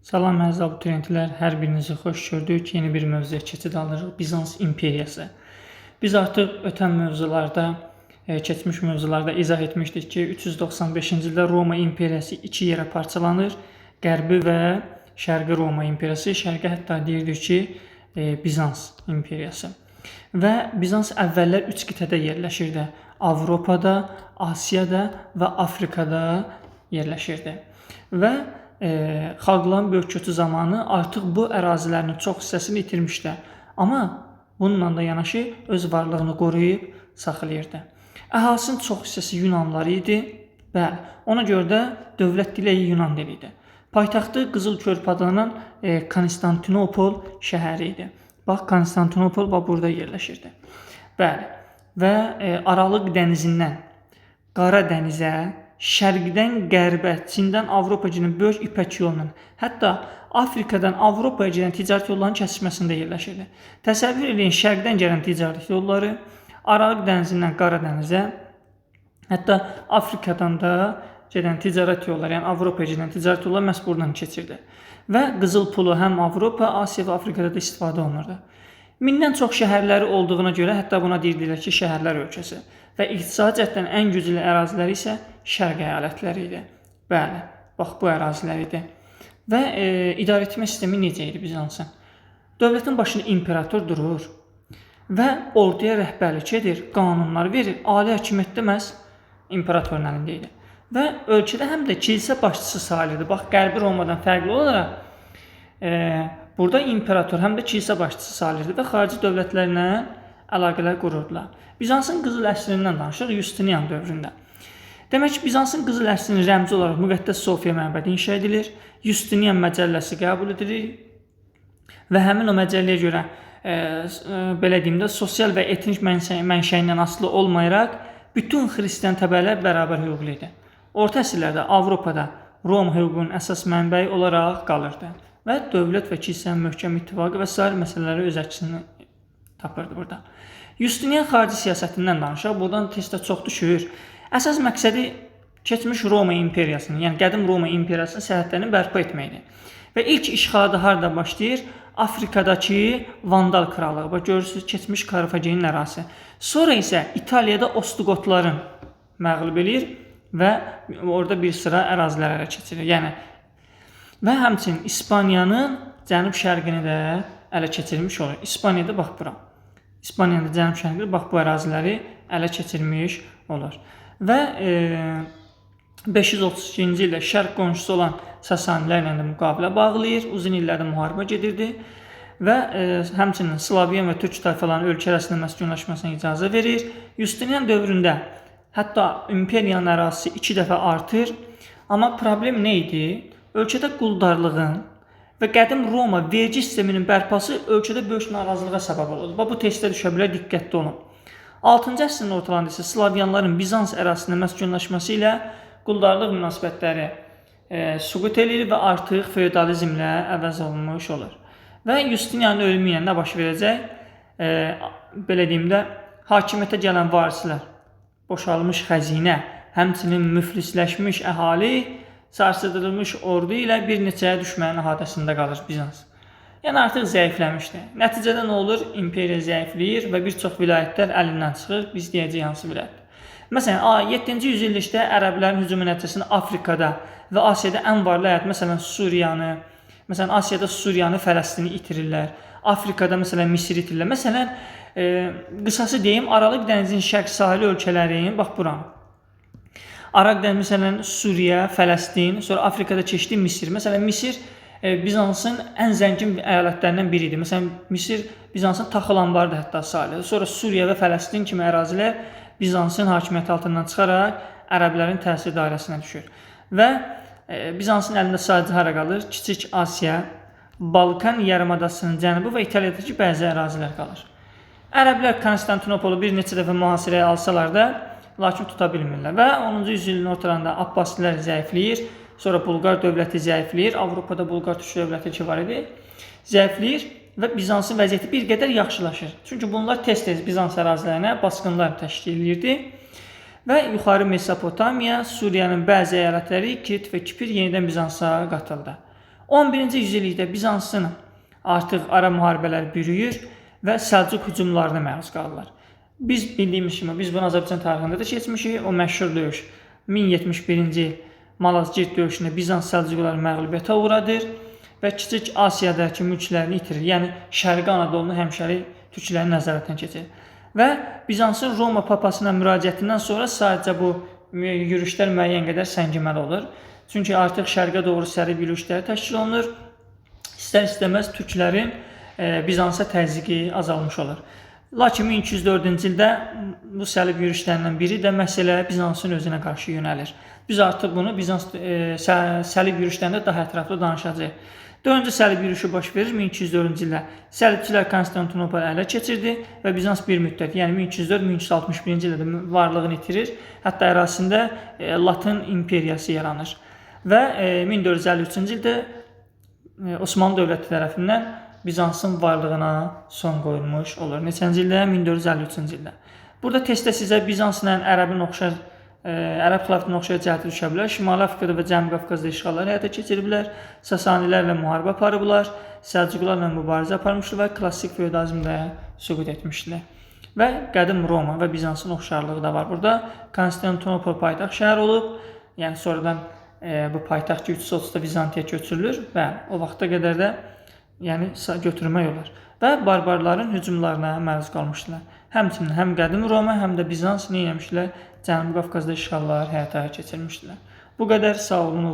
Salam əziz abituriyentlər, hər birinizi xoş gördük. Yeni bir mövzuya keçid alırıq. Bizans İmperiyası. Biz artıq ötən mövzularda, keçmiş mövzularda izah etmişdik ki, 395-ci ildə Roma İmperiyası iki yerə parçalanır. Qərbi və Şərqi Roma İmperiyası. Şərqi hətta deyirdik ki, Bizans İmperiyası. Və Bizans əvvəllər üç qitədə yerləşirdi. Avropada, Asiyada və Afrikada yerləşirdi. Və xalqların böyük köçü zamanı artıq bu ərazilərinin çox hissəsini itirmişdilər. Amma bununla da yanaşı öz varlığını qoruyub saxlayırdı. Əhalisinin çox hissəsi Yunanlılar idi. Bəli, ona görə də dövlət dili Yunan dili idi. Paytaxtı Qızıl Körpü adlanan Konstantinopol şəhəri idi. Bax, Konstantinopol bax burada yerləşirdi. Bəli. Və Aralıq dənizindən Qara dənizə, şərqdən qərbə, Çindən Avropaya gedən böyük İpək yolunun, hətta Afrikadan Avropaya gedən ticarət yollarının kəsişməsində yerləşirdi. Təsəvvür eləyin, şərqdən gələn ticarət yolları Aralıq dənizindən Qara dənizə, hətta Afrikadan da gedən ticarət yolları, yəni Avropaya gedən ticarət yolları məhz buradan keçirdi. Və qızıl pulu həm Avropa, Asiya və Afrikada da istifadə olunurdu. Mindən çox şəhərləri olduğuna görə hətta buna deyirdilər ki, şəhərlər ölkəsi. Və iqtisadi cəhətdən ən güclü əraziləri isə şərq əyalətləri idi. Bəli, bax bu ərazilər idi. Və idarəetmə sistemi necə idi Bizansın? Dövlətin başında imperator durur və orduya rəhbərlik edir, qanunlar verir. Ali hakimiyyət də məhz imperatorun əlində idi. Və ölkədə həm də kilsə başçısı sayılırdı. Bax, Qərbi Romadan fərqli olaraq burada imperator həm də kilsə başçısı sayılırdı və xarici dövlətlərlə əlaqələr qururdular. Bizansın qızıl əsrindən danışırıq, Justinian dövründə. Demək ki, Bizansın qızıl əsrinin rəmzi olaraq Müqəddəs Sofiya məbədi inşa edilir. Justinian məcəlləsi qəbul edilir və həmin o məcəlləyə görə belə deyim də, sosial və etnik mənşəyindən asılı olmayaraq bütün xristian təbəələr bərabər hüquqlu idi. Orta əsrlərdə Avropada Roma hüququnun əsas mənbəyi olaraq qalırdı və dövlət və kilsənin möhkəm ittifaqı və sair məsələləri öz əksini tapırdı burada. Justinian xarici siyasətindən danışaq. Buradan testdə çox düşür. Əsas məqsədi keçmiş Roma imperiyasının, yəni qədim Roma imperiyasının sərhədlərini bərpa etməkdir. Və ilk işğalı harda başlayır? Afrikadakı Vandal krallığı. Bax görürsüz, keçmiş Karfagenin ərazisi. Sonra isə İtaliyada Ostroqotların məğlub eləyir və orada bir sıra ərazilər ələ keçirir. Yəni və həmçinin İspaniyanın cənub-şərqini də ələ keçirmiş olur. İspaniyada bax bura. İspaniyanın cənub-şərqi bax bu əraziləri ələ keçirmiş olur. Və 532-ci ildə şərq qonşusu olan Sasanilərlə də müqavilə bağlayır. Uzun illərdə müharibə gedirdi və həmçinin Slavyan və türk tayfalarının ölkə arasında məskunlaşmasına icazə verir. Justinian dövründə hətta imperiyanın ərazisi 2 dəfə artır. Amma problem nə idi? Ölkədə quldarlığın və qədim Roma vergi sisteminin bərpası ölkədə böyük narazılığa səbəb olurdu. Bax bu testə düşə bilər, diqqətli olun. 6-cı əsrin ortalarında isə Slavyanların Bizans ərazisində məskunlaşması ilə quldarlıq münasibətləri süqut eləyir və artıq feodalizmlə əvəz olunmuş olur. Və Justinianın ölümü ilə nə baş verəcək? Belə deyim də, hakimiyyətə gələn varislər, boşalmış xəzinə, həmçinin müflisləşmiş əhali, sarsıdırılmış ordu ilə bir neçə düşmənin əhatəsində qalır Bizans. Yəni artıq zəifləmişdi. Nəticədə nə olur? İmperiya zəifləyir və bir çox vilayətlər əlindən çıxır. Biz deyəcəyik hansı vilayət. Məsələn, 7-ci yüzillikdə ərəblərin hücumu nəticəsində Afrikada və Asiyada ən varlı əyalət, məsələn Suriyanı, məsələn Asiyada Suriyanı, Fələstini itirirlər. Afrikada məsələn Misri itirirlər. Məsələn, qısası deyim, Aralıq dənizinin şərq sahili ölkələrinin, bax buranı. Araq dənizi, məsələn, Suriya, Fələstin, sonra Afrikada keçdi Misir. Məsələn, Misir Bizansın ən zəngin əyalətlərindən biri idi. Məsələn, Misir Bizansın taxıl anbarı da hətta sayılır. Sonra Suriya və Fələstin kimi ərazilər Bizansın hakimiyyəti altından çıxaraq ərəblərin təsir dairəsinə düşür. Və Bizansın əlində sadəcə hara qalır? Kiçik Asiya, Balkan yarımadasının cənubu və İtaliyadakı bəzi ərazilər qalır. Ərəblər Konstantinopolu bir neçə dəfə mühasirəyə alsalar da, lakin tuta bilmirlər. Və 10-cu yüzyılın ortalarında Abbasilər zəifləyir, sonra Bulqar dövləti zəifləyir. Avropada Bulqar türk dövləti ki var idi, zəifləyir və Bizansın vəziyyəti bir qədər yaxşılaşır. Çünki bunlar tez-tez Bizans ərazilərinə basqınlar təşkil eləyirdi. Və yuxarı Mesopotamiya, Suriyanın bəzi əyalətləri, Krit və Kipr yenidən Bizansa qatıldı. 11-ci yüzillikdə Bizansın artıq ara müharibələri bürüyür və Səlcuq hücumlarına məruz qalırlar. Biz bildiyimiz kimi, biz bunu Azərbaycan tarixində də keçmişik. O məşhur döyüş 1071-ci il Malazgirt döyüşündə Bizans Səlcuqları məğlubiyyətə uğradır və Kiçik Asiyadakı mülklərini itirir. Yəni Şərqi Anadolunu həmişəlik türklərin nəzarətinə keçirir. Və Bizansın Roma papasına müraciətindən sonra sadəcə bu yürüşlər müəyyən qədər səngiməli olur. Çünki artıq şərqə doğru səlib yürüşləri təşkil olunur. İstər-istəməz türklərin Bizansa təzyiqi azalmış olur. Lakin 1204-cü ildə bu səlib yürüşlərindən biri də məsələ Bizansın özünə qarşı yönəlir. Biz artıq bunu Bizans səlib yürüşlərində daha ətraflı danışacağıq. 4-cü səlib yürüşü baş verir 1204-cü ildə. Səlibçilər Konstantinopol ələ keçirdi və Bizans bir müddət, yəni 1304-1361-ci ildə də varlığını itirir. Hətta ərazisində Latın imperiyası yaranır. Və 1453-cü ildə Osmanlı dövləti tərəfindən Bizansın varlığına son qoyulmuş olur. Neçənci ildə? 1453-cü ildə. Burada testdə sizə Bizansla Ərəbin oxşar Ərəb xilafətinə oxşar cəhəti düşə bilər. Şimali Afrikada və Cənubi Qafqazda işğallar həyata keçiriblər. Sasanilərlə müharibə aparıblar. Səlcuqlarla mübarizə aparmışlar və klassik feodalizmdə süqut etmişdilər. Və qədim Roma və Bizansın oxşarlığı da var burada. Konstantinopol paytaxt şəhər olub. Yəni sonradan bu paytaxt 330-da Vizantiyaya köçürülür və o vaxta qədər də yəni götürmək olar. Və barbarların hücumlarına məruz qalmışdılar. Həmçinin həm qədim Roma, həm də Bizans nə etmişdilər? Cənubi Qafqazda işğallar həyata keçirmişdilər. Bu qədər, sağ olun.